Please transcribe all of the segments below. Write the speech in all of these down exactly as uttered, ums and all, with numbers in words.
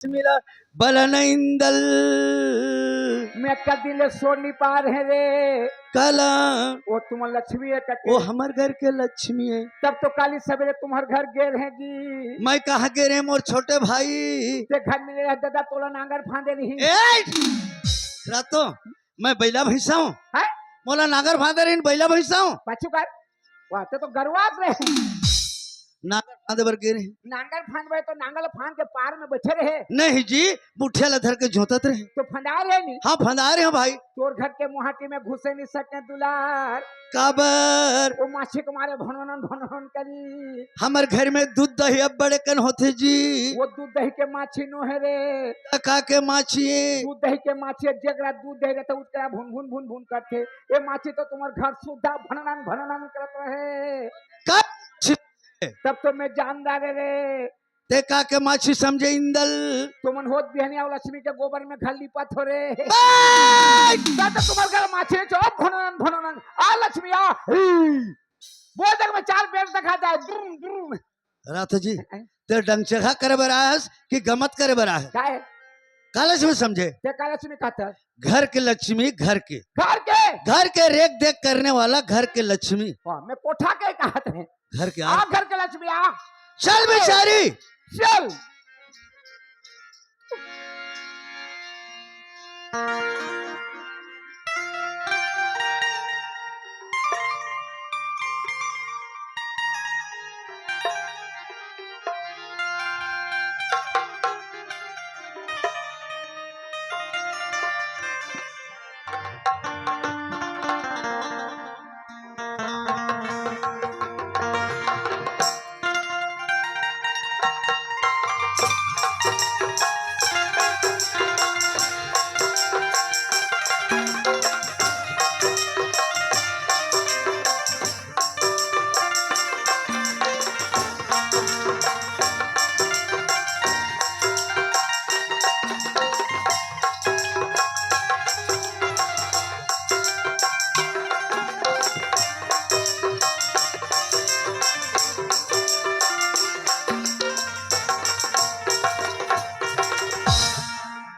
मिला बलन इंदल। मैं कदी ले सो नहीं पा रहे रे। कला वो तुम लक्ष्मी है कके। वो हमर घर के लक्ष्मी है। तब तो काली सवेरे तुम्हार घर गे रहे जी। मैं कहाँ गे रहे मोर छोटे भाई? ते घर में रह दादा तोला नांगर फांदे नहीं। ए! रातो मैं बैला भैंसा हूँ। हैं? मोला नांगर फांदे रही बैला भैंसा हूँ। पाछू कर। वाह, ते तो गरुआत रहे। नांगर फांदे बर गे रहे। नांगर फांदबे तो नांगर फांद के पार में बैठे रहे। नहीं जी, मुठिया ला धर के जोतत रहे। तो फंदा रहे नहीं। हाँ, फंदा रहे हो भाई। तोर घर के मुहाटी में घुसे नहीं सके दुलार। काबर? वो माछी के मारे भनन भनन करी। हमर घर में दूध दही अब बड़े कन होथे जी। वो दूध दही के माछी नो है रे। त का के माछी है? दूध दही के माछी है, जेकरा दूध दही रहता, उसकरा भुन भुन भुन भुन करथे। ये माछी तो तुम्हार घर सुद्धा भनन भनन करत रहे। का? तब तो मैं जान डारे रे। ते का के माछी समझे इंदल? तुमन होत बिहनिया अउ लक्ष्मी के गोबर में घर लिपत हो रे। बस! ता तो तुम्हार घर माछी चो भनन भनन। आ लक्ष्मी आ। ही। बोल देख मैं चार पेड़ दिखा जाए। दुम, दुम। रात जी, हैं? ते डंग चढ़ा करे बर आयस कि गमत करे बर आयस? का है? का लक्ष्मी समझे? ते का लक्ष्मी कहता? घर के लक्ष्मी, घर के। घर के? घर के रेख देख करने वाला घर के लक्ष्मी। वाह, मैं कोठा के कहत है। घर के आ, आ? घर के लक्ष्मी आ। चल बेचारी। चल।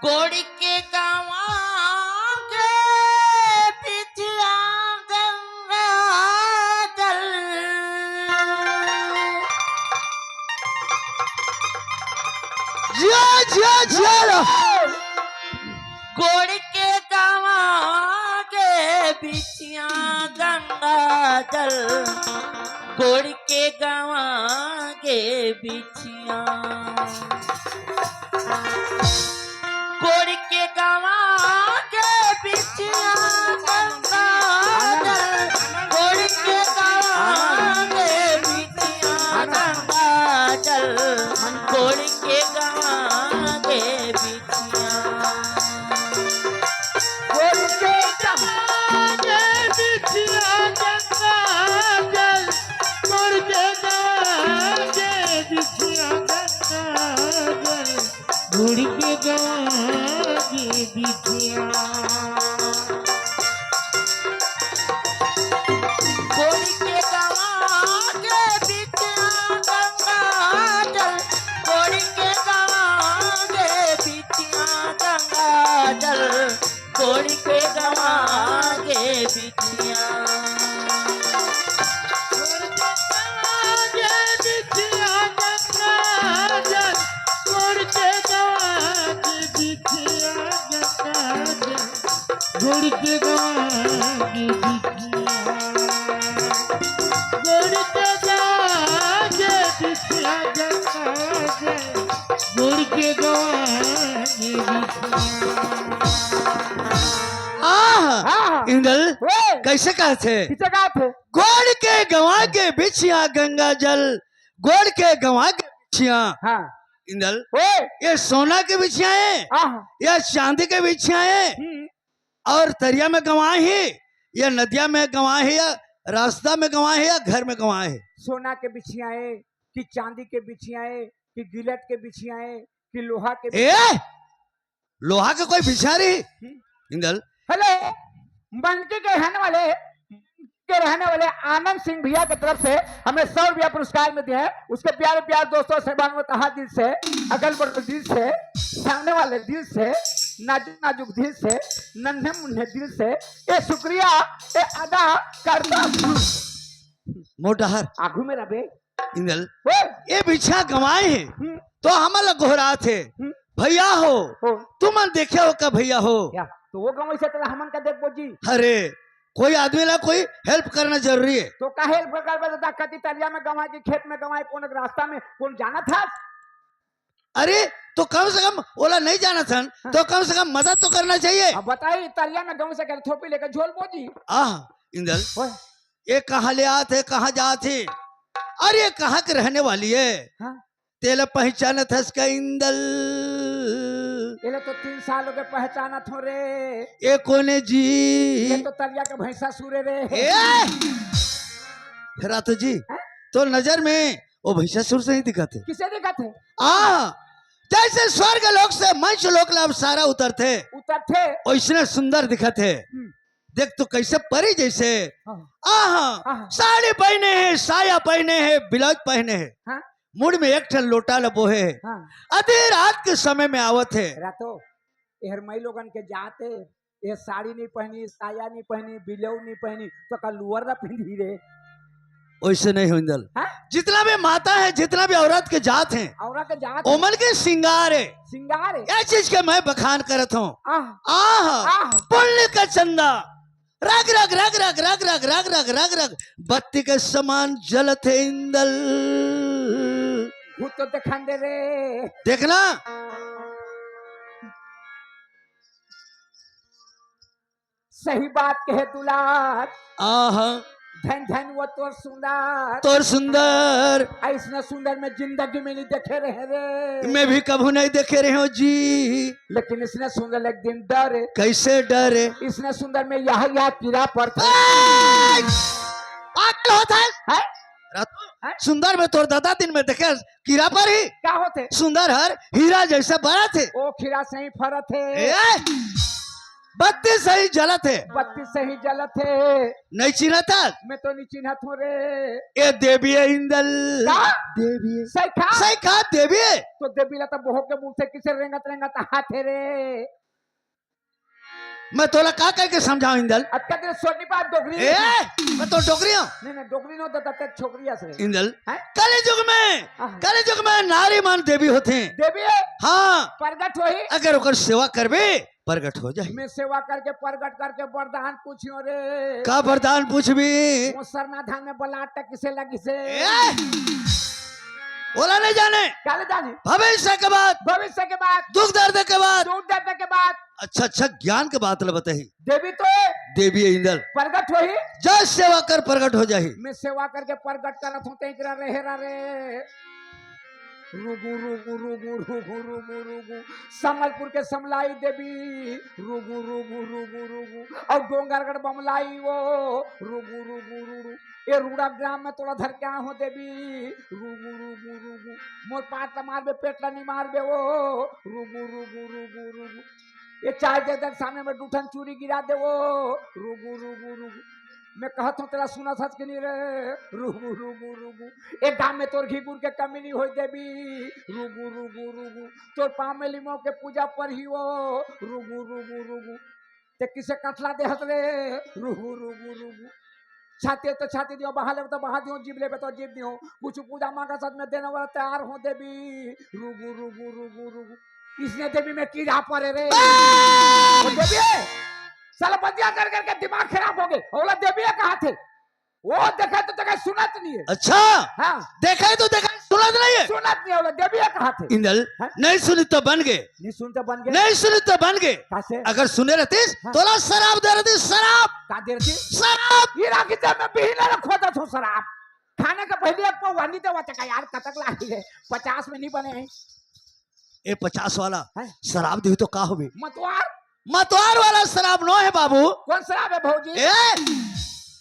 गोड़ के गवा के बिछिया गंगा जल। जिया, जिया, जिया ला। गोड़ के गवा के बिछिया गंगा जल। गोड़ के गवा के बिछिया। गोड़ के गवा के बिछिया गंगा जल। गोड़ के गवा के बिछिया गंगा जल। गोड़ के गवा के बिछिया। गोड़ के गवा के बिछिया गंगा जल। गोड़ के गवा के बिछिया गंगा जल। गोड़ के गवा के बिछिया। गोड़ के गवा के बिछिया गंगा जल। गोड़ के गवा के बिछिया गंगा जल। गोड़ के गवा के बिछिया। गोड़ के गवा के बिछिया गंगा जल। गोड़ के गवा के बिछिया गंगा जल। गोड़ के गवा के बिछिया। गोड़ के गवा के बिछिया गंगा जल। गोड़ के गवा के बिछिया। आह, आह। इंदल, ओए। कैसे कहत हे? किसे कहत हे? गोड़ के गवा के बिछिया गंगा जल, गोड़ के गवा के बिछिया। हाँ। इंदल, ओए। ये सोना के बिछिया है आह। या चांदी के बिछिया है? हम्म। और तरिया में गवा है या नदिया में गवा है या रास्ता में गवा है या घर में गवा है? सोना के बिछिया है कि चांदी के बिछिया है कि गिलट के बिछिया है कि लोहा के ए? लोहा के कोई बिछिया रही? हम्म। इंदल। हेलो, मन के गहन वाले, के रहने वाले आनंद सिंह भैया की तरफ से हमें सौ रुपया पुरस्कार में दिए हैं। उसके प्यारे प्यारे दोस्तों से, बानवे तहा दिल से, अगल बगल दिल से, सामने वाले दिल से, नाजुक नाजुक दिल से, नन्हे मुन्ने दिल से ये शुक्रिया, ये अदा करता हूँ। मोटहर। आगू में रबे। इंदल, ओए। ये भिक्षा गंवाए हे, हम्म। तो हमन ला गोहरात हे, हम्म। भैया हो, हो। तुमन देखे हो का भैया हो? या, तो वो गंवाइस हे तेला हमन का देखबो जी। अरे, कोई आदमी ला कोई help करना जरूरी हे। तो का help करबे दादा, कति तरिया में गंवाए कि खेत में गंवाए, कोन रास्ता में, कोन जानत हस? अरे, तो कम से कम ओला नहीं जानत हन, हाँ। तो कम से कम मदद तो करना चाहिए। अब बताई, तरिया में गंवाइस हे, थोपी लेके झोलबो जी। आह, इंदल, ओए। ये कहाँ ले आत हे, कहाँ जात हे? अरे, ये कहाँ के रहने वाली हे? हाँ। तेला पहचानत हस का इंदल? एला तो तीन साल हो गए पहचानत हो रे। ये कोने जी? ये तो तरिया के भैंसासुर हे रे। ए! रातो जी, हाँ? तो नजर में वो भैंसासुर सही दिखत हे। किसे दिखत हे? आ, जैसे स्वर्ग लोक से मनुष्य लोक ला अप्सरा उतरथे, उतरथे। वैसने सुंदर दिखत हे। हम्म। देख तो कैसे परी जैसे। हाँ। आहा, आहा। साड़ी पहने हे, साया पहने हे, ब्लाउज पहने हे। हाँ। मुड़ में एक ठन लोटा ल बोहे हे। हाँ। आधी रात के समय में आवत हे। रातो, एहर मई लोगन के जात हे, ये साड़ी नहीं पहनी, साया नहीं पहनी, ब्लाउज नहीं पहनी, तो का लोअर ला पहनी रे? वैसे नहीं हो इंदल। हाँ? जितना भी माता हे, जितना भी औरत के जात हे, औरत के जात हे। ओमन के सिंगार हे। सिंगार हे। ये चीज के मैं बखान करत हूँ। आह। आह, आह। पुण्य का चंदा रग रग रग रग रग रग रग रग रग रग बत्ती के समान जलत हे इंदल। भूत तो दिखान दे रे। देखना। सही बात कहे दुलार। आहा। धन धन वो तोर सुंदर। तोर सुंदर। अइसने सुंदर मैं जिंदगी में नहीं देखे रहे रे। मैं भी कभू नहीं देखे रहे हो जी। लेकिन इसने सुंदर एक दिन डरे। कैसे डरे? इसने सुंदर में यह, यह कीड़ा पड़ता है। ए! पागल होता है? हैं? रात हैं? सुंदर में तोर दादा दिन में देखे कीड़ा पर ही। का होथे? सुंदर हर हीरा जैसे बरत हे। ओ खीरा सही फरत हे। ए! बत्ती सही जलत हे। बत्ती सही जलत हे। नहीं चिन्हत हस? मैं तो नहीं चिन्हत हूँ रे। ए देवी हे इंदल। का? देवी हे। सही का? सही का देवी हे। तो देवी ला तो बोहो के मुंह से किसे रेंगत रेंगत हाथे रे। मैं तोला का कह के समझाऊं इंदल? अतका दिन सोनी पास डोकरी ए, नहीं। मैं तो डोकरी हूँ। नहीं, नहीं, डोकरी नो दादा, ते छोकरी हस रे। इंदल, हैं? कलयुग में, आह। कलयुग में नारी मन देवी होथे। देवी हे? हाँ। प्रगट होही? अगर ओकर सेवा करबे, प्रगट हो जाही। मैं सेवा करके, प्रगट करके वरदान पूछियो रे। का वरदान पूछबे? वो सरना धान में बलाट किसे लगिसे? ए! ओला नहीं जाने। काले जाने? भविष्य के बात। भविष्य के बात। दुख दर्द के बात। दुख दर्द के बात। अच्छा, अच्छा, ज्ञान के बात ल बताही। देवी तो हे। देवी हे इंदल। प्रगट होही। जय सेवा कर, प्रगट हो जाही। मैं सेवा करके प्रगट करत हूँ, ते एकरा रहे रा रे। रुगु, रुगु, रुगु, रुगु, रुगु, रुगु। संबलपुर के समलाई देवी। रुगु, रुगु, रुगु, रुगु। अउ डोंगरगढ़ बमलाई वो। रुगु, रुगु, रुगु। ए रूड़ा ग्राम में तोला धर के आए हो देवी। रुगु, रुगु, रुगु। मोर पाट ला मारबे, पेट ला नहीं मारबे वो। रुगु, रुगु, रुगु, रुगु। ए चाय दे दे सामने में दू ठन चूरी गिरा दे वो। रुगु, रुगु, रुगु। मैं कहत हूँ तेला सुनत हस कि नहीं रे? रुगु, रुगु, रुगु। ए गांव में तोर घी गुर के कमी नहीं होय देवी। रुगु, रुगु, रुगु। तोर पाँव में लिमो के पूजा परही वो। रुगु, रुगु, रुगु। ते किसे कटला देहत रे? रुगु, रुगु, रुगु। छाती तो छाती दियो, बहा लेबे तो बहा दियो, जीभ लेबे तो जीभ दियो। कुछ पूजा मांगा सच में देने वाला तैयार हो देवी। रुगु, रुगु, रुगु, रुगु। इसने देवी में कीड़ा पड़े रे। बस! ओ देवी, साला बंदिया कर करके दिमाग खराब हो गए। ओला देवी कहा थे? वो देखे तो देखे, सुनत नहीं है। अच्छा। हाँ। देखे तो देखे, सुनत नहीं है। सुनत नहीं है, ओला देवी कहा थे? इंदल, हाँ? नहीं सुनी तो बन गए। नहीं सुन तो बन गए। नहीं सुनी तो बन गए। कैसे? अगर सुने रहतीस, हाँ। तोला शराब दे रहतीस, शराब। का दे रहतीस? शराब। ये राखी जब मैं बिहिना रखो तो तू शराब। खाने के पहले एक पौवा नहीं देवा तका यार, कतक लागी है, पचास में नहीं बने हैं। ए पचास वाला, हैं? शराब दी तो का होबे? मतवार। मतवार वाला शराब नो है बाबू। कौन शराब है भौजी? ए,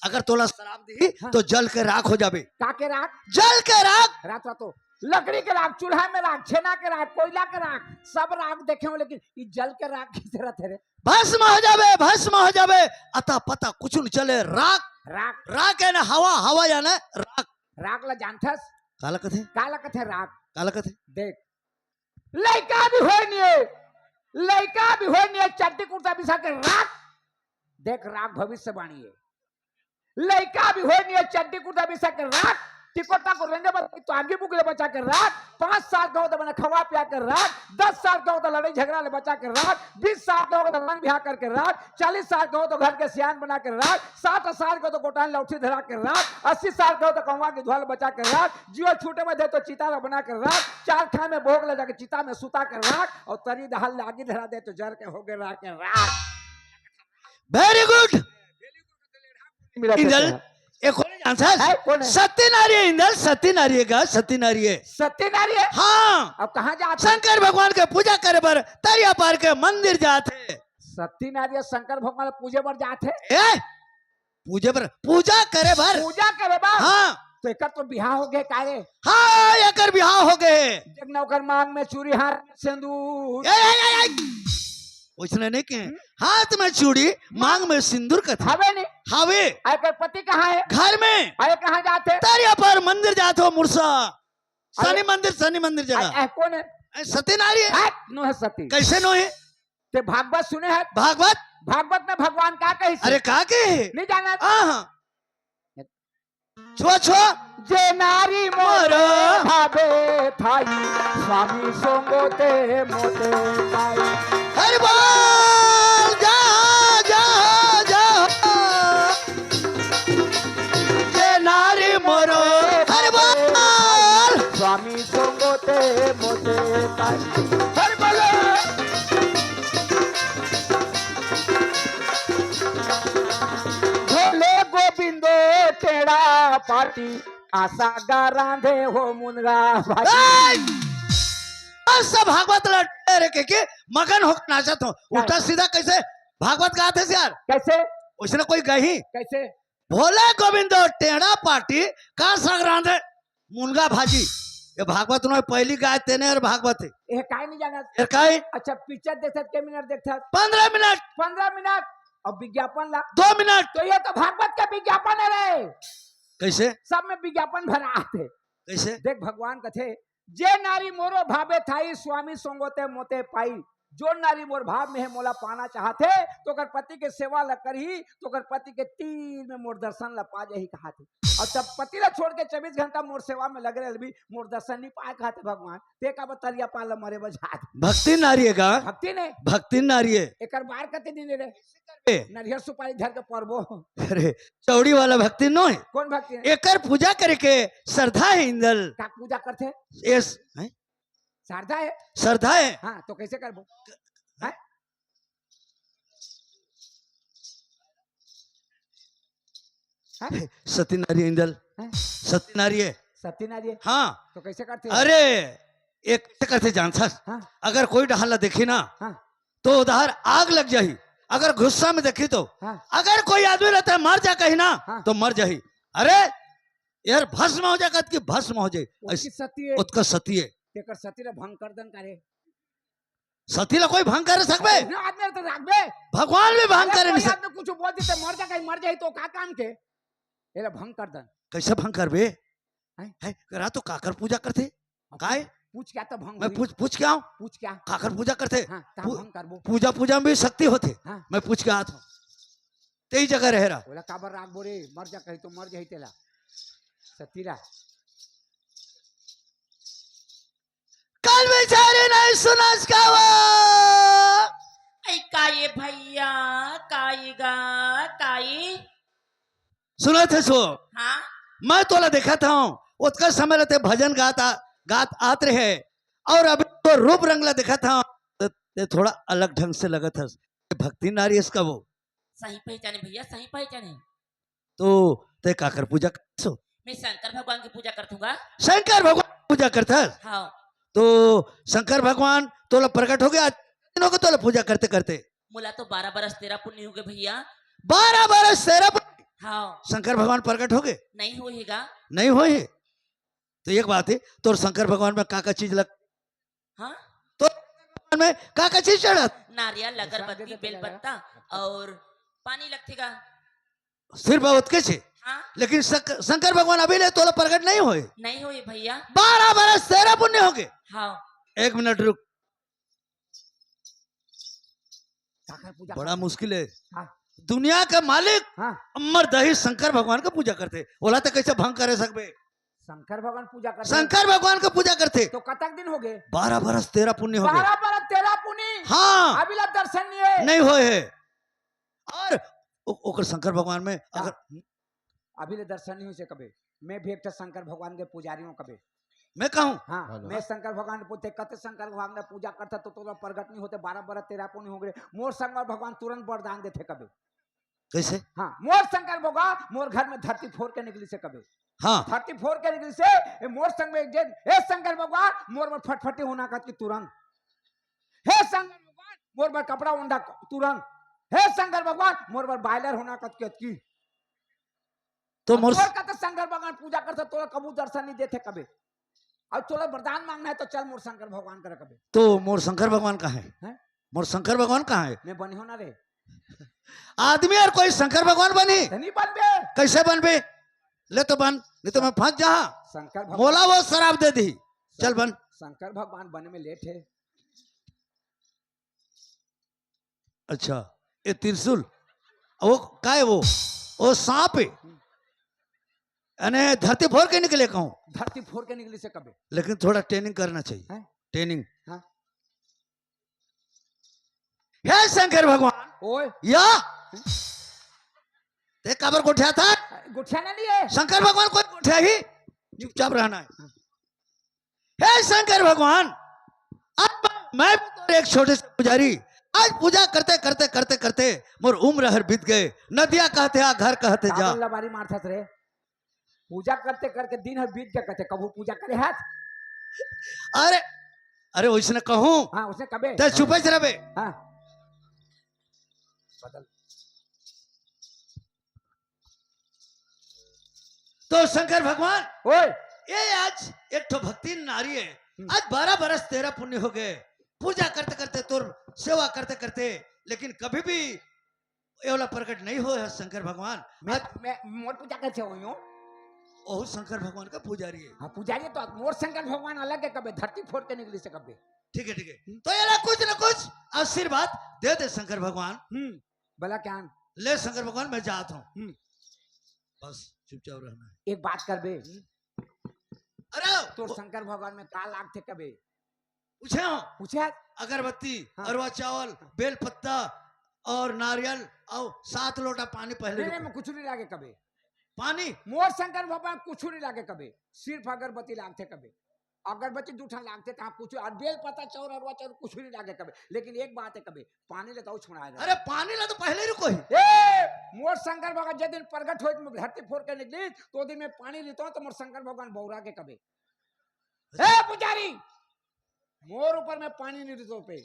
अगर तोला शराब दी हाँ। तो जल के राख हो जाबे। का के राख? जल के राख। रात रातो। लकड़ी के राख, चूल्हा में राख, छेना के राख, कोयला के राख, सब राख देखे हो, लेकिन ई जल के राख कैसे रहते रे? भस्म हो जाबे, भस्म हो जाबे, अता पता कुछ नहीं चले। राख, राख। राख है ना हवा, हवा जाने राख। राख ला जानथस? काला कथे? काला कथे राख? काला कथे? देख, लइका भी होय निये, लइका भी होय निये, चड्डी कुर्ता बिसा के राख। देख, राख भविष्यवाणी है। लइका भी होय निये, चड्डी कुर्ता बिसा के राख। टिकोटा को रेंगे बर तो आगी बुक ले बचा के राख। पाँच साल का हो तो बने खवा पिया के राख। दस साल का हो तो लड़ाई झगड़ा ले बचा के राख। बीस साल का हो तो मन ब्याह करके राख। चालीस साल का हो तो घर के सियान बना के राख। साठ साल का हो तो गोटान लौठी धरा के राख। अस्सी साल का हो तो कौवा की धुआ ले बचा के राख। जियो छूटे में दे तो चिता ला बना के राख। चार खान में भोग ले जाके चिता में सुता के राख। और तरी दहाल लागी धरा दे तो जर के होगे राख के राख। Very good। मिला इंदल, करते हैं। एक और जानथस? है, कौन है? सती नारी है इंदल, सती नारी है गा, सती नारी है। सती नारी है? हाँ। अब कहाँ जात है? शंकर भगवान के पूजा करे बर तरिया पार के मंदिर जात है। सती नारी है, शंकर भगवान पूजे बर जात है? ए? पूजे बर, पूजा करे बर। पूजा करे बर? हाँ। तो एकर तो बिहाव हो गए का रे? हाँ, एकर बिहाव हो गए। देख ना ओकर मांग में चूड़ी हार सिंदूर। ए, ए, ए, ए। ओइसने नहीं कहे। हम्म? हाथ में चूड़ी, मांग में सिंदूर कथे। हवे नहीं? हवे। आ एकर पति कहाँ है? घर में। आ ये कहाँ जाते? तरिया पार मंदिर जात हो मुरसा। अरे। शनि मंदिर, शनि मंदिर आ, जगह। ए, कौन है? ए, सती नारी है। हट, नो है सती। कैसे नो है? ते भागवत सुने है? भागवत? भागवत में भगवान का कही से? अरे का के? नहीं जाना? हाँ, हाँ। छुआ, छुआ। जे नारी मोर मोर। भावे थाई, स्वामी संगते मोते पाई। हर बार जा, जा, जा। जे नारी मोर हर बार। स्वामी संगते मोते पाई। हर बार। भोले गोविंदो टेढ़ा पाटी, आशा गा रांधे हो मुनगा भाजी। ए! बस सब भागवत ला टेढ़ के, के मगन होके नाचत हो। उल्टा सीधा कैसे भागवत गात है यार? कैसे? उसने कोई गही? कैसे? भोले गोविंदो टेढ़ा पाटी, का साग रांधे मुनगा भाजी। ये भागवत उन्होंने पहली गाय तेने और भागवत है। ये काय नहीं जाना? ये काय? अच्छा, पिक्चर देखत के मिनट देखत? पन्द्रह मिनट। पन्द्रह मिनट। और विज्ञापन ला? दो मिनट। तो ये तो भागवत का विज्ञापन है रे। कैसे? सब में विज्ञापन भरा आते। कैसे? देख भगवान कथे, जे नारी मोरो भावे थाई, स्वामी संगते मोते पाई। जो नारी मोर भाव में है, मोला पाना चाहत है, तो ओकर पति के सेवा ला करही, तो ओकर पति के तीर में मोर दर्शन ला पा जाही, कहात है। और तब पति ला छोड़ के चौबीस घंटा मोर सेवा में लगे रहे भी, मोर दर्शन नहीं पाए, कहात है भगवान। ते का बतरिया पाल मरे बजात। भक्ति नारी है का? भक्ति नहीं। भक्ति नारी है। एकर बार कते दिन रे? ए। नरियर सुपारी धर के परबो। अरे, चौड़ी वाला भक्ति नो है। कौन भक्ति है? एकर पूजा करे के श्रद्धा है इंदल। का पूजा करते? एस, हैं? श्रद्धा है? श्रद्धा है। हाँ, तो कैसे करबो? हैं? हैं? सती नारी इंदल। हैं? सती नारी है। सती नारी है? हाँ। तो कैसे करते हैं? अरे, एक कैसे करते जानथस? हाँ। अगर कोई डहर ला देखी ना, हाँ। तो उधर आग लग जाही। अगर गुस्सा में देखी तो, हाँ। अगर कोई आदमी रहता है, मर जा कहीं ना, हाँ। तो मर जाही। अरे, यार, भस्म हो जा, कत की भस्म हो जाए। उसकी ऐसे सती है। उत्का सती है। तेकर सती ला भंग कर दन करे। सती ला कोई भंग कर सकबे? अरे, ना आदमी तो राखबे। भगवान भी भंग अरे, करे कोई नहीं सक- आदमी कुछ बोल देते, मर जा, कहीं मर जाए तो का काम के? एला भंग कर दन। कैसे भंग करबे? हैं? है, करा तो काकर पूजा करथे? अब काय? पूछ क्या तो भंग मैं होई? पूछ, पूछ के आऊं? पूछ क्या? काकर पूजा करथे? हाँ, ता पू-, भंग करबो। पूजा, पूजा में भी शक्ति होथे। हाँ। मैं पूछ के आत हूँ। तेही जगह रहे रहा। ओला काबर राखबो रे? मर जा कही तो मर जाही तेला। सतीला। कल बिचारी नहीं सुनस का वो। ऐ काये भैया, काये गा, काये? सुनत हस वो? हाँ। मैं तोला देखत हूँ, ओतका समय रहते भजन गात आ-, गात आत रहे, और अभी तो रूप रंग ला देखत हूँ, तो ते थोड़ा अलग ढंग से लगत हस। भक्ति नारी इसका वो। सही पहचाने भैया, सही पहचाने। तो ते काकर पूजा करथस? मैं शंकर भगवान की पूजा करथूंगा। शंकर भगवान की पूजा करथस? हाँ। तो शंकर भगवान तोला प्रकट हो गया, आज दिन हो गया तोला पूजा करते करते? मोला तो बारह बरस तेरह पुन्नी हो गए भैया। बारह बरस तेरह पुन्नी? हाँ। शंकर भगवान प्रकट हो गए? नहीं होएगा। नहीं होए? तो एक बात है, तोर शंकर भगवान में का का चीज लग? हाँ। तो भगवान में का का चीज चढ़त? नारियल, अगरबत्ती, बेलपत्ता और पानी लगथे का। सिर्फ ओतके छे। हाँ। लेकिन शंक-, शंकर भगवान अभी ले तोला प्रकट नहीं होए। नहीं होए भैया। बारह बरस तेरा पुण्य होगे। हाँ। एक मिनट रुक। काकर पूजा बड़ा करथे? मुश्किल है। हाँ। दुनिया के मालिक हाँ। अमर दही शंकर भगवान का पूजा करथे, ओला तो कैसे भंग करे सकबे? शंकर भगवान पूजा करथे। शंकर भगवान का पूजा करथे। तो कतक दिन होगे? बारह बरस तेरा पुण्य होगे। बारह बरस तेरा पुण्य। हाँ। अभी ला दर्शन नहीं है। नहीं होए है। और ओ-, ओकर शंकर भगवान में हाँ। अगर अभी ले दर्शन नहीं होइसे कबे। मैं भी एक ठो शंकर भगवान के पुजारी हूँ कबे। मैं कहूँ? हाँ, हेलो। मैं शंकर भगवान पूछे, कते शंकर भगवान ने पूजा करता तो तोला प्रगट नहीं होते, बारह बरस तेरा पुण्य होगे। मोर शंकर भगवान तुरंत वरदान देथे कबे। कैसे? हाँ, मोर शंकर भगवान मोर घर में धरती फोर के निकलिसे कबे। हाँ। धरती फोर के निकलिसे, ए मोर संग में एक जन, हे शंकर भगवान, मोर बर फटफटी होना कत की तुरंत। हे शंकर भगवान, मोर बर कपड़ा ओंधा तुरंत। हे शंकर भगवान, मोर बर बॉयलर होना कत की अतकी। तो अब मोर तोर कते शंकर भगवान पूजा करथे, तोला कभू दर्शन नहीं देथे कबे। अब तोला वरदान मांगना है तो चल मोर शंकर भगवान करा कबे। तो मोर शंकर भगवान कहाँ है? हैं? मोर शंकर भगवान कहाँ है? मैं बनी हो ना रे। आदमी और कोई शंकर भगवान बनी? तो नहीं बनबे। कैसे बनबे? ले तो बन, नहीं तो मैं फंस जा। शंकर भगवान मोला वो शराब दे दी। चल बन। शंकर भगवान बने में लेट है। अच्छा, ये त्रिशूल, वो काय वो? वो सांप है। अने धरती फोर के निकले कहूँ। धरती फोर के निकलिसे कबे। लेकिन थोड़ा ट्रेनिंग करना चाहिए। हैं? ट्रेनिंग। हाँ। हे शंकर भगवान। ओए। या। ते काबर गोठियाथस? गोठियाना नहीं है। शंकर भगवान कोई गोठियाही? चुपचाप रहना है। हाँ। हे शंकर भगवान, अब मैं भी तोर एक छोटे से पुजारी। आज पूजा करते, करते, करते, करते मोर उम्र हर बीत गए। नदिया कहथे आ, घर कहथे जा। काबर लबारी मारथस रे? पूजा करते, करते दिन हर बीत गए, कहथे कभू पूजा करे हस? अरे, अरे, वैसने कहूँ। हाँ, वैसने कबे। ते चुपे से रहबे। हाँ। बदल। तो शंकर भगवान, ओए। ये आज एक ठो भक्तिन नारी है। हम्म। आज बारह बरस तेरा पुण्य होगे, पूजा करते करते, तोर सेवा करते करते, लेकिन कभी भी ये वाला प्रकट नहीं होए है शंकर भगवान। मैं, आज मैं, मोर पूजा कैसे होई हूँ? ओहू शंकर भगवान का पुजारी है। हाँ, पुजारी है तो मोर शंकर भगवान अलग है, कबे धरती फोर के निकलिसे कबे। ठीक है, ठीक है। हम्म। तो ये ला कुछ ना कुछ आशीर्वाद दे दे शंकर भगवान। हम्म। बोला क्या? ले शंकर भगवान, मैं जात हूँ। हम्म। बस चुपचाप रहना है। एक बात करबे। हम्म। अरे तोर वो शंकर भगवान में का लागथे कबे? पूछे हो? पूछे आज? अगरबत्ती, हाँ। अरवा चावल, हाँ। बेल पत्ता और नारियल और सात लोटा पानी पहले नहीं, नहीं, रुको। मैं कुछ नहीं लागे कबे। पानी? मोर शंकर भगवान कुछ नहीं लागे कबे, सिर्फ अगरबत्ती लागथे कबे। अगरबत्ती दू ठन लागथे, तहाँ कुछ, और बेल पत्ता, चाउर, अरवा चाउर कुछ नहीं लागे कबे। लेकिन एक बात है कबे, पानी ले तो छोड़ा है। अरे पानी ला तो पहले रुको ही। ए, मोर शंकर भगवान जे दिन प्रगट होई, धरती फोर के निकली, तो दिन में पानी लेता हूँ, तो मोर शंकर भगवान बौरा के कबे। ए पुजारी, मोर ऊपर में पानी नहीं रितो पे।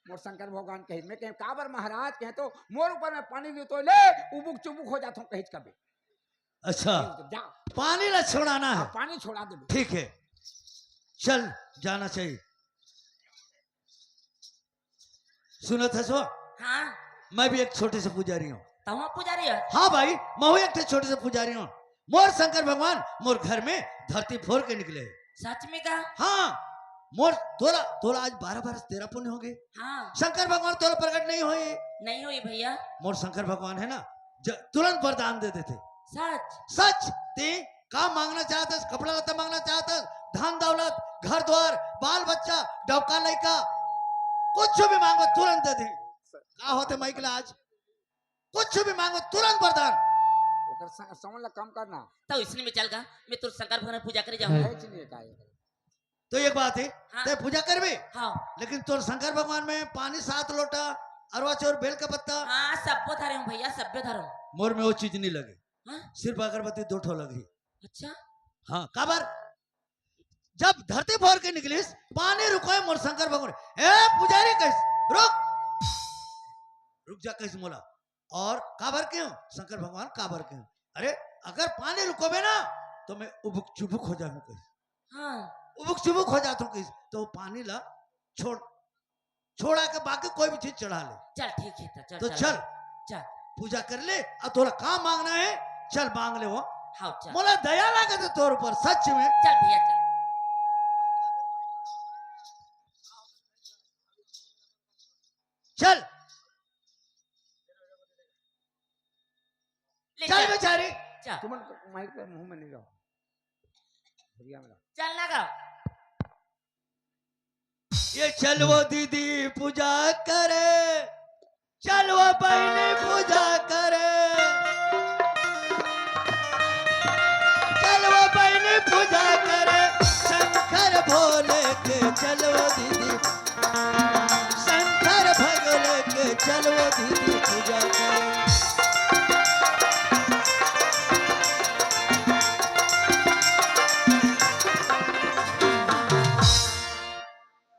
मोर शंकर भगवान कहे, मैं कहे, काबर महाराज? कहे तो, मोर ऊपर में पानी नहीं रितो, ले उबुक चुबुक हो जाता हूँ, कहे कबे। अच्छा, जा। पानी ला छोड़ाना है। हाँ, पानी छोड़ा दे। ठीक है, चल, जाना चाहिए। सुनत हस वो? हाँ। मैं भी एक छोटे से पुजारी हूँ। तहूँ पुजारी है? हाँ भाई, मैं हूँ एक ठे छोटे से पुजारी हूँ। मोर शंकर भगवान मोर घर में धरती फोर के निकले। सच में का? हाँ, मोर तोला, तोला आज बारह बरस तेरा पुण्य होगे। हाँ। शंकर भगवान तोला प्रकट नहीं होए। नहीं होए भैया। मोर शंकर भगवान है ना, ज-, तुरंत वरदान दे देथे। सच? सच। ते का मांगना चाहत हस? कपड़ा लत्ता मांगना चाहत हस? धन दौलत, घर द्वार, बाल बच्चा, डौका लइका, कुछ भी मांगो, तुरंत दे दे। का होथे माइक ला आज? कुछ भी मांगो, तुरंत वरदान। ओकर स-, समझ ला कम करना। तो इसने में चल गा, मैं तोर शंकर भगवान पूजा करे जाऊँ। है चिन्ह का ये? तो एक बात है, हाँ। ते पूजा करबे, हाँ। लेकिन तोर शंकर भगवान में पानी सात लोटा, अरवा चाउर, बेल का पत्ता। हाँ, सब्बो धरे हूँ भैया, सब्बो धरे हूँ। मोर में वो चीज नहीं लगे। हाँ? सिर्फ अगरबत्ती दो ठो लगी। अच्छा। हाँ, काबर? जब धरती फोर के निकलिस, पानी रुकोय मोर शंकर भगवान। ए पुजारी कहिस, रुक, रुक जा कहिस मोला। और काबर के हो शंकर भगवान, काबर के हो? अरे, अगर पानी रुकोबे ना, तो मैं उबुक चुबुक हो जाऊँ कहिस। हाँ। उबुक चुबुक हो जात हूँ कहिस, तो पानी ला छोड़, छोड़ा के बाकी कोई भी चीज चढ़ा ले। चल ठीक है, तो चल, तो चल, चल। चल। पूजा कर ले, अउ तोला का मांगना हे, चल मांग ले वो। हाँ, चल। मोला दया लागत हे तोर ऊपर, सच में। चल भैया, चल। चल। ले चल चल। बेचारी। चल। तुमन माइक पे मुंह में नहीं जाओ। बढ़िया में रहो। चल ना गाओ। ये चल वो दीदी पूजा करे, चल वो बहिनी पूजा करे, चल वो बहिनी पूजा करे, शंकर भोले के चल वो दीदी, शंकर भगले के चल वो दीदी पूजा करे।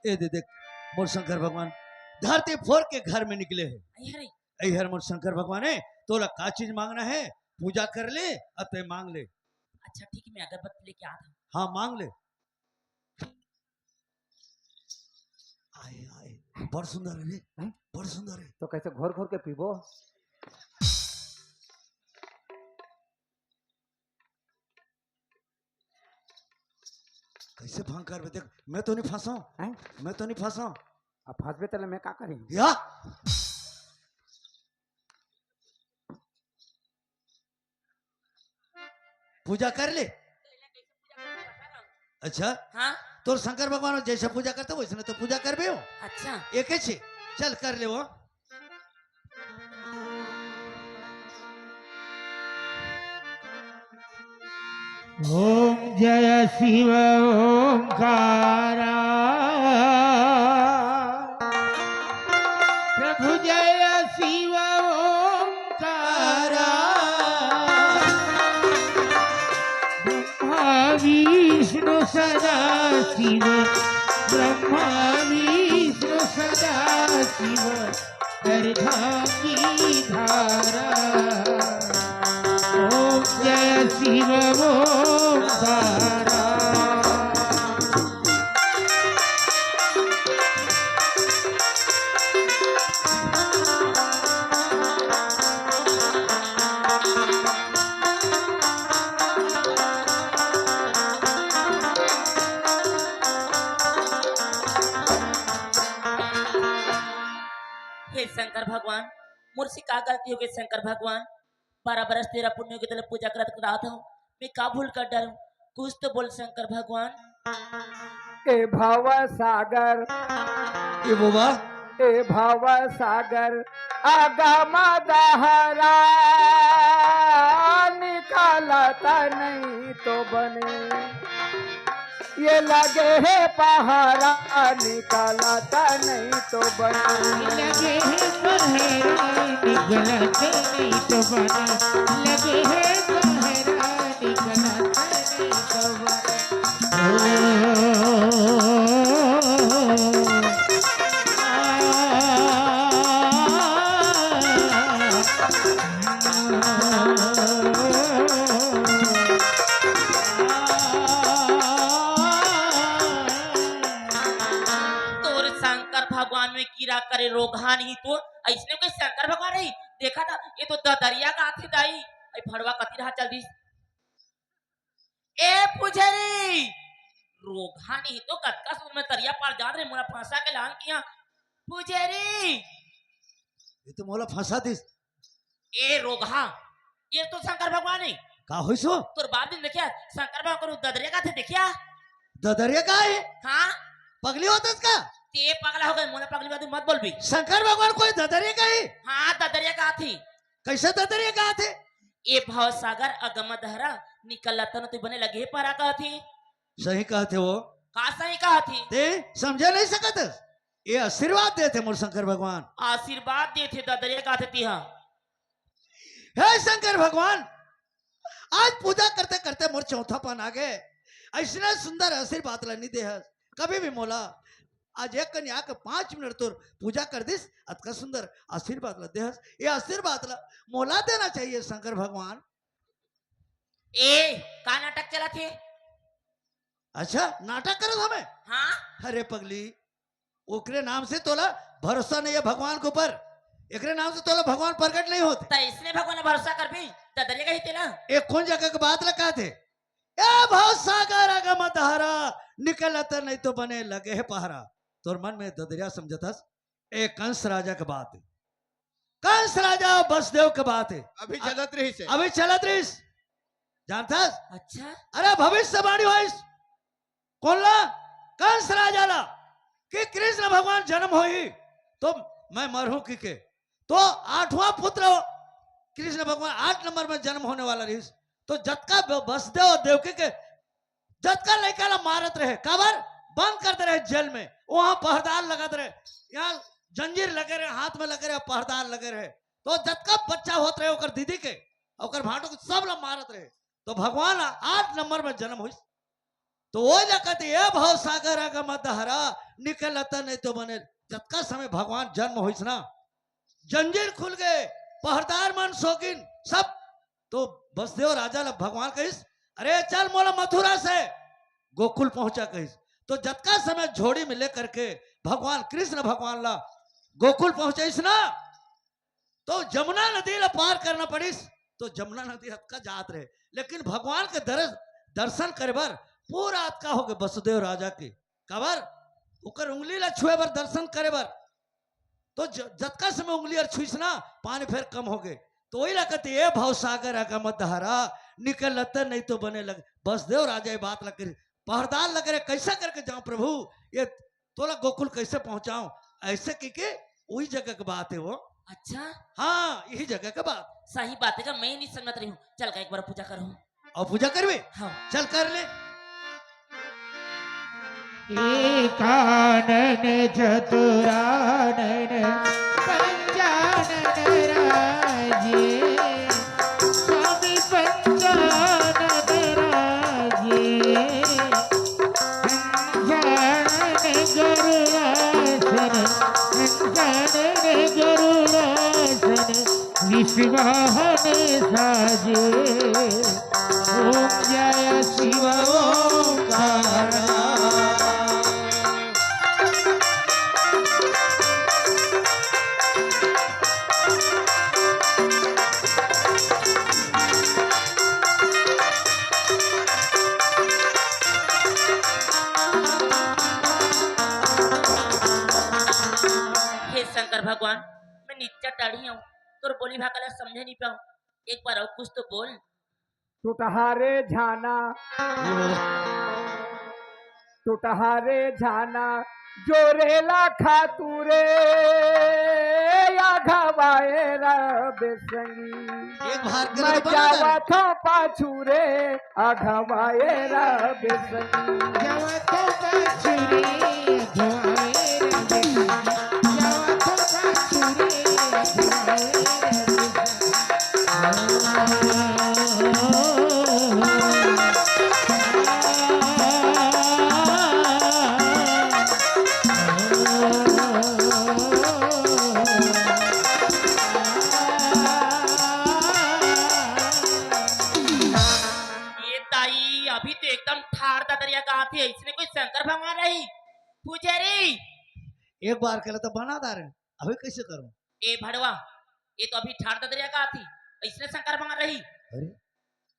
ए दे देख, मोर शंकर भगवान धरती फोर के घर में निकले हे। अरे। ए हर मोर शंकर भगवान हे, तोला का चीज मांगना हे, पूजा कर ले, अउ तैं मांग ले। अच्छा ठीक है, मैं अगरबत्ती लेके आता हूँ। हाँ, मांग ले। आए, आए, बड़ सुंदर हे रे, हैं? बड़ सुंदर हे। तो कैसे घोर घोर के पीबो? कैसे भांग करबे? देख, मैं तो नहीं फंसाऊं। हैं? मैं तो नहीं फंसाऊं। अब फंसबे तले मैं का करी? या? पूजा कर ले। अच्छा। हाँ। तोर शंकर भगवान जैसे पूजा करते वैसने तो पूजा करबे हो। अच्छा। एक ही चीज। चल कर ले वो। ओम जय शिव ओंकारा, प्रभु जय शिव ओंकारा। ब्रह्मा विष्णु सदा शिव, ब्रह्मा विष्णु सदा शिव, अर्घा की धारा। ओम जय शिव ओंकारा। हे शंकर भगवान, मोर से का गलती हो गई शंकर भगवान? बारह बरस तेरा पुण्य के तले पूजा करत करत हूँ, मैं का भूल कर डालूं? कुछ तो बोल शंकर भगवान। ए भव सागर, ए बाबा। ए भव सागर, अगम दहरा निकालत नहीं तो बने। ये लगे हे पहरा, निकलत नहीं तो बने। लगे हे पहरा, निकलत नहीं तो बने। लगे हे पहरा, निकलत नहीं तो बने। ओ, आ, तोर शंकर भगवान में कीरा करे रोगहा नहीं तो, अइसने कोई शंकर भगवान रही? देखा था, ये तो ददरिया गाथे दाई। अई भड़वा कति रहा चल दिस। ए पुजरी, रोगहा नहीं तो कतका सुर में तरिया पार जात रहे, मोला फंसा के लान किया। पुजरी। ये तो मोला फंसा दिस। ए रोगहा, ये तो शंकर भगवान हे। का होइस वो? तोर बाप दिन देखिया, शंकर भगवान को ददरिया गाथे देखिया। ददरिया का हे? हाँ। पगली होतस का? ते पगला हो गए, मोला पगली बात मत बोलबी। शंकर भगवान कोई ददरिया का हे? हाँ, ददरिया गाथे। कैसे ददरिया गाथे? ए भव सागर अगम दहरा, निकलत न तू बने लगे हे पहरा कहथे। सही कहथे वो। का सही कहथे? ते समझे नहीं सकत? ये आशीर्वाद देथे मोर शंकर भगवान। आशीर्वाद देथे ददरिया कहथे तिहा। हे शंकर भगवान, आज पूजा करते करते मोर चौथापन आ गए। अइसने सुंदर आशीर्वाद ला नहीं देहस कभी भी मोला। आज एक कन्या के पांच मिनट तोर पूजा कर दिस, अतका सुंदर आशीर्वाद ला देहस। ये आशीर्वाद ला मोला देना चाहिए शंकर भगवान। ए, का नाटक चलत हे? अच्छा, नाटक करत हमें? हाँ। अरे पगली, ओकरे नाम से तोला भरोसा नहीं है भगवान के ऊपर, एकरे नाम से तोला भगवान प्रकट नहीं होते। त इसने भगवान ला भरोसा करबी, ददरिया कही तेला। ए कोन जगह के बात ला कहत हे? ए भव सागर आगा मत दहारा, निकल अतन नहीं तो बने लगे हे पहारा। तोर मन में ददरिया समझत हस, ए कंस राजा के बात हे, कंस राजा बसदेव के बात हे। अभी चलत रहिस हे। अभी चलत रहिस, जानथस? अच्छा। अरे भविष्यवाणी होइस, कोन ला? कंस राजा ला, कि कृष्ण भगवान जन्म होही तो मैं मरहूं कि के। तो आठवां पुत्र कृष्ण भगवान आठ नंबर में जन्म होने वाला रहिस। तो जतका ब-, बसदेव और देवकी के जतका लइका ला मारत रहे, काबर? बंद कर दे रहे जेल में, वहां पहरेदार लगत रहे, यहाँ जंजीर लगे रहे, हाथ में लगे रहे, पहरेदार लगे रहे। तो जतका बच्चा होत रहे ओकर दीदी के, ओकर भांटो के, सब ला मारत रहे। तो भगवान आठ नंबर में जन्म होइस। तो वो ला कहते, "ए भव सागर आगा मत दहारा, निकल अतन नहीं तो बने।" जतका समय भगवान जन्म होइस ना, जंजीर खुल गए, पहरेदार मन सोगिन सब। तो बसदेव राजा ला भगवान कहिस, "अरे चल मोला मथुरा से गोकुल पहुंचा," कहिस। तो जतका समय झोड़ी में लेकर के भगवान कृष्ण भगवान ला गोकुल पहुंचाइस ना, तो जमुना नदी ला पार करना पड़िस। तो जमुना नदी अतका जात रहे, लेकिन भगवान के दर-, दर्शन करे बर पूरा अतका हो गए बसुदेव राजा के। काबर? ओकर उंगली ला छुए बर, दर्शन करे बर। तो ज-, जतका समय उंगली अर छुइस ना, पानी फेर कम हो गए। तो वही ला कहते, "ए भव सागर आगा मत दहारा, निकल अतन नहीं तो बने लगे।" बसदेव राजा ये बात ला करी, पहरेदार लगे रहे, "कैसा करके जाऊं प्रभु, ये तोला गोकुल कैसे पहुंचाऊं?" ऐसे की के वही जगह के बात है वो। अच्छा। हाँ, यही जगह के बात। सही बात है, जब मैं नहीं समझत रही हूँ। चल का एक बार पूजा करूँ। अउ पूजा करबे? हाँ। चल कर ले। एकानन चतुरानन पंचानन राजे, स्वामी पंचानन राजे। पंचानन गरुड़ासन, पंचानन गरुड़ासन, विश्ववाहन साजे। ओम जय शिव ओंकार। हे शंकर भगवान, मैं नित्या टाढ़ी हूँ, तोर बोली भाखा ला समझे नहीं पाऊँ। एक बार अउ कुछ तो बोल। टुटहा रे झाना, टुटहा रे झाना, जोरेला खातू रे, या घवाए रब संगी। एक बार के मैं तो बना दे। जावा था पाछू रे, अघवाए रब संगी। जावा था पाछू रे, अघवाए रब संगी। जावा था पाछू रे, अघवाए रब संगी। ये दाई अभी तो एकदम ठाड़ ददरिया गात हे, इसने कोई शंकर भगवान रही? पुजारी। एक बार के लिए तो बना दारे, अभी कैसे करूं? ए भड़वा, ये तो अभी ठाड़ ददरिया गात हे, इसने शंकर भगवान रही? अरे,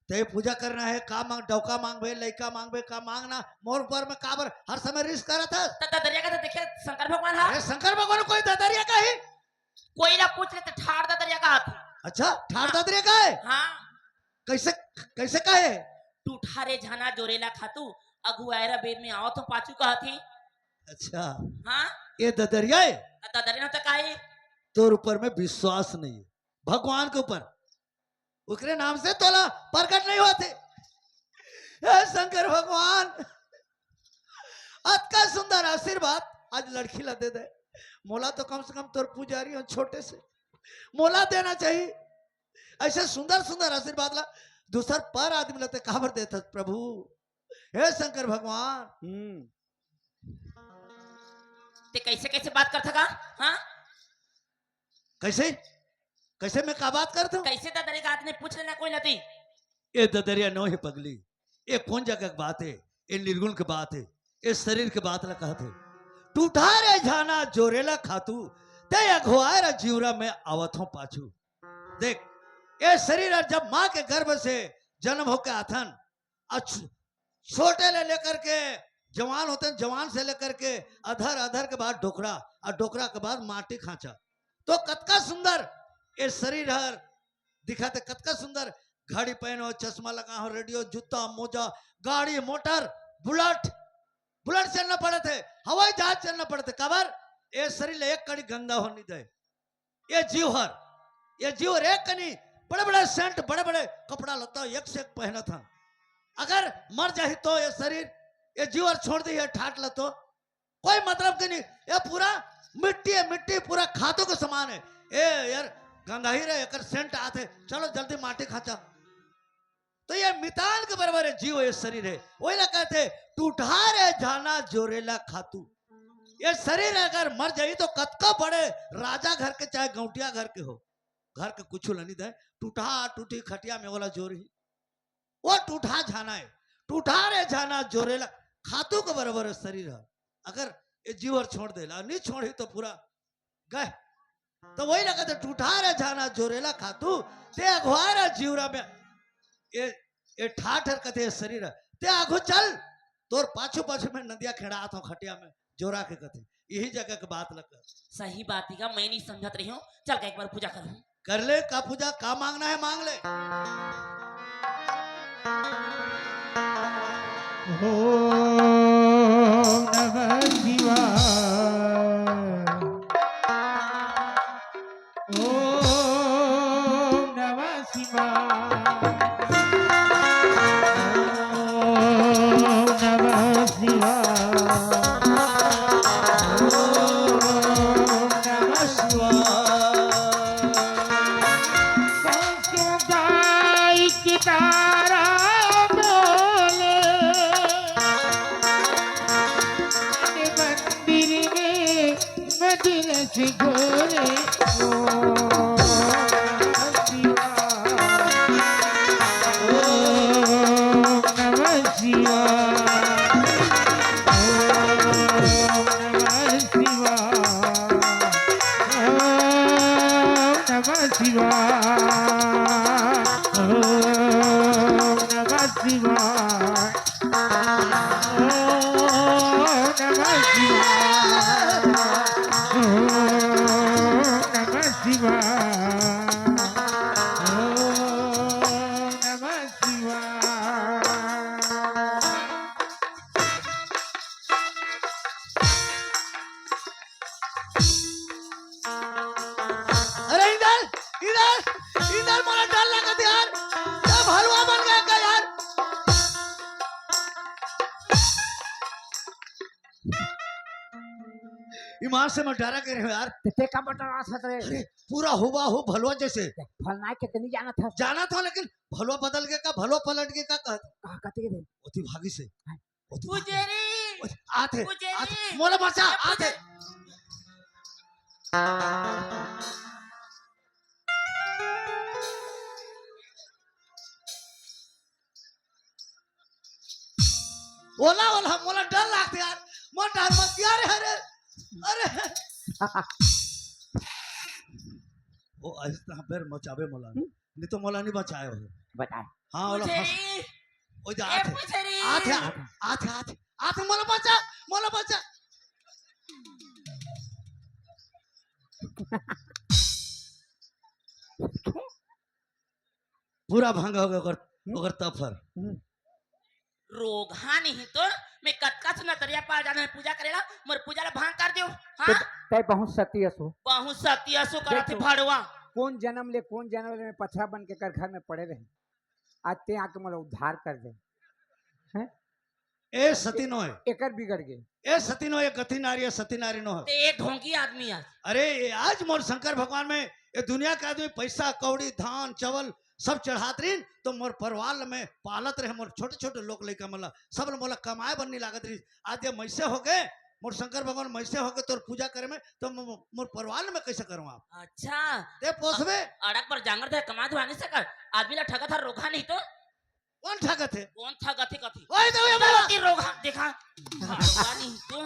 ते पूजा करना है, का मांग, डौका मांगबे, लइका मांगबे, का मांगना, मोर ऊपर में काबर हर समय रिस करत हस? त ददरिया का तो देखे शंकर भगवान हा। अरे शंकर भगवान कोई ददरिया का ही? कोई ला पूछ ले तो ठाड़ ददरिया का हाथ। अच्छा, ठाड़ ददरिया का है? हाँ। कैसे, कैसे का है? टूठा रे झाना जोरेला खातू, अघुआयरा बेर में आवत हो पाछू का हाथी। अच्छा। हाँ। ये ददरिया है? त ददरिया न तो का है? तोर ऊपर में विश्वास नहीं है, भगवान के ऊपर। ओकरे नाम से तोला प्रकट नहीं होते। हे शंकर भगवान, अतका सुंदर आशीर्वाद आज लड़की ला दे दे। मोला तो कम से कम तोर पुजारी हो छोटे से, मोला देना चाहिए। ऐसे सुंदर सुंदर आशीर्वाद ला दूसर पर आदमी ला ते काबर देथस प्रभु? हे शंकर भगवान। हम्म। ते कैसे कैसे बात करथा का? हाँ? कैसे? कैसे मैं का बात करत हूँ? कैसे ददरिया का आदमी पूछ लेना कोई नती? ए ददरिया नो हे पगली, ए कोन जगह के बात हे? ए निर्गुण के बात हे, ए शरीर के बात ला कहत हे। टूटा रे झाना जोरेला खातू, ते अघवाए रा जीवरा में आवत हो पाछू। देख, ए शरीर हर जब माँ के गर्भ से जन्म होके आथन, अ छ-, छोटे ले लेकर के जवान होते हैं, जवान से लेकर के अधर, अधर के बाद डोकरा, और डोकरा के बाद माटी खांचा। तो कतका सुंदर ए शरीर हर दिखत हे, कतका सुंदर घड़ी पहनो, चश्मा लगा हो, रेडियो, जूता, मोजा, गाड़ी, मोटर, बुलेट, बुलेट चलना पड़त हे, हवाई जहाज चलना पड़त हे। काबर? ए शरीर ले एक कड़ी गंदा होनी दे। ये जीव हर, ये जीव हर एक कनी बड़े बड़े सेंट, बड़े बड़े कपड़ा लत्ता एक से एक पहनत हन। अगर मर जाही तो ये शरीर, ये जीव हर छोड़ दी है ठाट ल तो कोई मतलब के नहीं। ये पूरा मिट्टी है, मिट्टी पूरा खातू के समान है। ए यार, गंधाही रे, एकर सेंट आत हे, चलो जल्दी माटी खाचा। तो ये मितान के बराबर है जीव, ये शरीर है। वही ला कहते, टूटा रे झाना जोरेला खातू। ये शरीर अगर मर जाही तो कतका बड़े राजा घर के चाहे गौंटिया घर के हो, घर के कुछ ल नहीं दे, टूटा टूटी खटिया में ओला जोरही। वो टूटा झाना है, टूटा रे झाना जोरेला खातू के बराबर है शरीर है। अगर ये जीव हर छोड़ देला, नहीं छोड़ही तो पूरा गए। तो वही ला कहते, टूटा रे झाना जोरेला खातू, ते अघवारा जीवरा में, ये, ये ठाठ हर कथे शरीर, ते आघू चल, तोर पाछू पाछू में नदिया खेड़ात हो खटिया में, जोरा के कथे, यही जगह के बात लग। सही बात ही का, मैं नहीं समझत रही हूँ। चल के एक बार पूजा करूँ। कर ले, का पूजा, का मांगना है मांग ले। ओम नमः शिवाय। ओम नमः शिवाय। ओम नमः शिवाय। ओम नमः शिवाय। गाय की तारा बोले, मंदिर में मदिर से घोरे। ओम नमः शिवाय। ओम नमः शिवाय। ओम नमः शिवाय। ओम नमः शिवाय। ओम नमः शिवाय। ओम नमः शिवाय। ओम नमः शिवाय। ओम नमः शिवाय। अरे इंदर, इंदर, इंदर, मोला डर लगत यार। सब हलवा बन गया का यार? ईमान से मैं डरा के रहे यार। ते, ते का बता रहा था रे? अरे, पूरा हुआ हो भलवा जैसे। फलना के तनी जाना था। जाना था, लेकिन भलवा बदल के का, भलवा पलट के का कहत? कहाँ कहते के थे? ओती भागी से। हाँ। ओती भागी। पुजेरी। ओती, आते, पुजेरी। आते, मोला बचा, ए, आते। पुजेरी। ओला, ओला, मोला डर लागथे यार, मोर डर मत दिया रे, अरे, अरे। ओ, ऐसा बेर मचावे मोला, हम्म? नहीं तो मोला नहीं बचाए हो। बताए। हाँ, ओला फंस-, पुछेरी। ओ जा, ए, आथे। पुछेरी। आथे, आथे, आथे, आथे, आथे, मोला बचा, मोला बचा। पूरा भंग हो गया ओकर, हम्म? ओकर तफर। हम्म। रोगहा नहीं तो मैं कतका से नतरिया पार जाना है पूजा करेला, मोर पूजा ला भंग कर दियो। हाँ? ते, ते बहुत सती असो। बहुत सती असो करत देख तो, भड़वा। कौन जन्म ले, कौन जन्म ले मैं पथरा बन के कर घर में पड़े रहे। आज ते आके मोला उद्धार कर दे। हैं? ए सती नो है। एकर बिगड़ गे। ए सती नो, ए गति नारी है, सती नारी नो है। ते ए ढोंगी आदमी है। अरे, ये आज मोर शंकर भगवान में, ये दुनिया के आदमी पैसा, कौड़ी, धान, चावल सब चढ़ात रहिन, तो मोर परिवार ल में पालत रहे, मोर छोटे-छोटे लोग लइका मन ल, सब ल मोला कमाए बर नहीं लागत रहिस। आज ये मइसे हो गए, मोर शंकर भगवान मइसे हो गए, तोर पूजा करे में, तो मो-, मोर परिवार ल में कैसे करूँ आप? अच्छा। ते पोसबे? अ-, अड़क पर जांगर दे, कमा धुआ नहीं सकत। आदमी ला ठगत हर रोगहा नहीं तो। ओ कौन ठगत हे? कौन ठगत हे कथी? ओए, तो ये चल, बोला। तेरे रोग हाथ देखा। भगवान ही तो।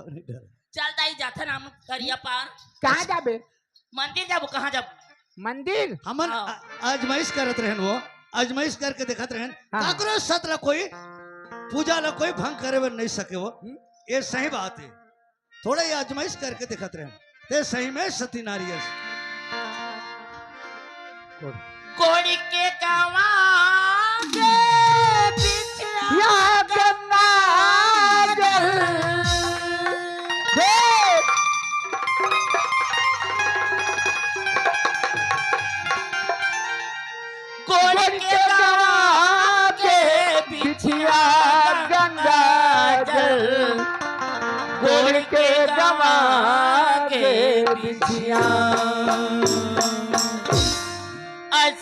अरे डर। चल दाई, जाथन हम तरिया पार। कहाँ जाबे? मंदिर जाबो, कहाँ जाबो? मंदिर? हमन हाँ। आ-, आजमाइश करत रहन वो, आजमाइश करके देखत रहन। हाँ। काकरो सत ला कोई, पूजा ला कोई भंग करे बर नहीं सके वो। हम्म। ये सही बात है। थोड़ा ये आजमाइश करके देखत रहन। ते सही में सती नारी अस। गोड़ के गवा के बिछिया या गंगा जल। हे! गोड़ के गवा के बिछिया गंगा जल, गोड़ के गवा के बिछिया।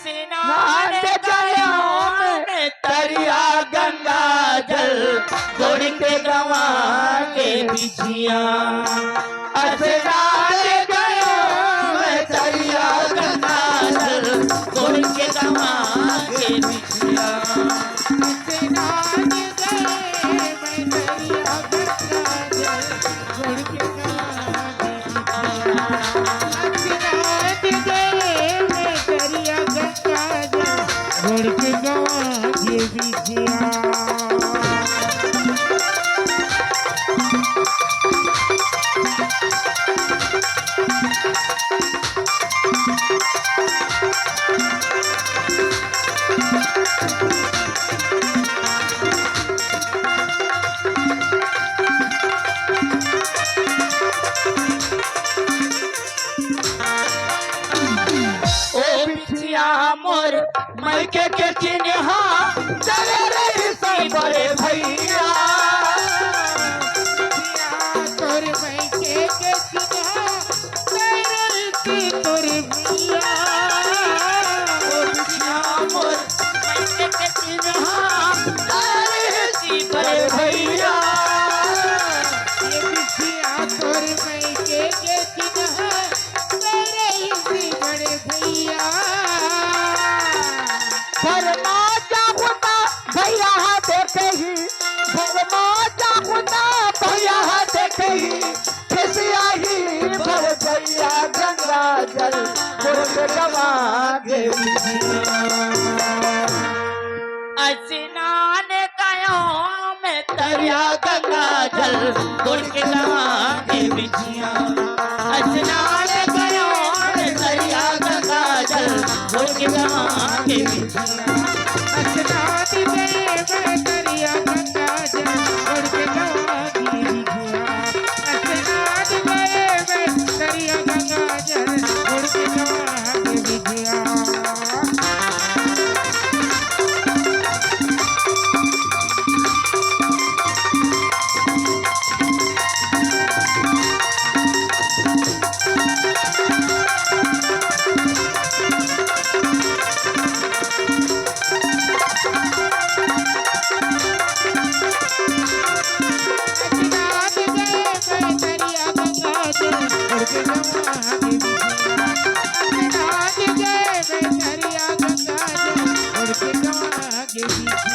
स्नान गयो मैं तरिया गंगा जल, गोड़ के गवा के बिछिया। स्नान गयो मैं तरिया गंगा जल, गोड़ के गवा के बिछिया। स्नान गयो मैं तरिया गंगा जल, गोड़ के गवा के बिछिया। स्नान गयो मैं तरिया गंगा जल, गोड़ के गवा के बिछिया। ओ बिछिया मोर मइके के चिन्हा, चले रहिस बड़े भइया। बिछिया तोर मइके के चिन्हा, चले रहिस तोर भइया। ओ बिछिया मोर मइके के चिन्हा, चले रहिस बड़े भइया। ये बिछिया तोर मइके के चिन्हा, तेरे ही बड़े भइया। भरमा जाहूं त भइया हा देखही, भरमा जाहूं त भइया हा देखही, खिसियाही भव भइया गंगा जल, गोड़ के गवा के बिछिया। स्नान गयो मैं तरिया गंगा जल, गोड़ के गवा के बिछिया। स्नान गयो मैं तरिया गंगा जल, गोड़ के गवा के बिछिया। स्नान गए मैं तरिया गंगा जल, गोड़ के गवा के बिछिया। स्नान गए मैं तरिया गंगा जल, गोड़ के गवा के बिछिया।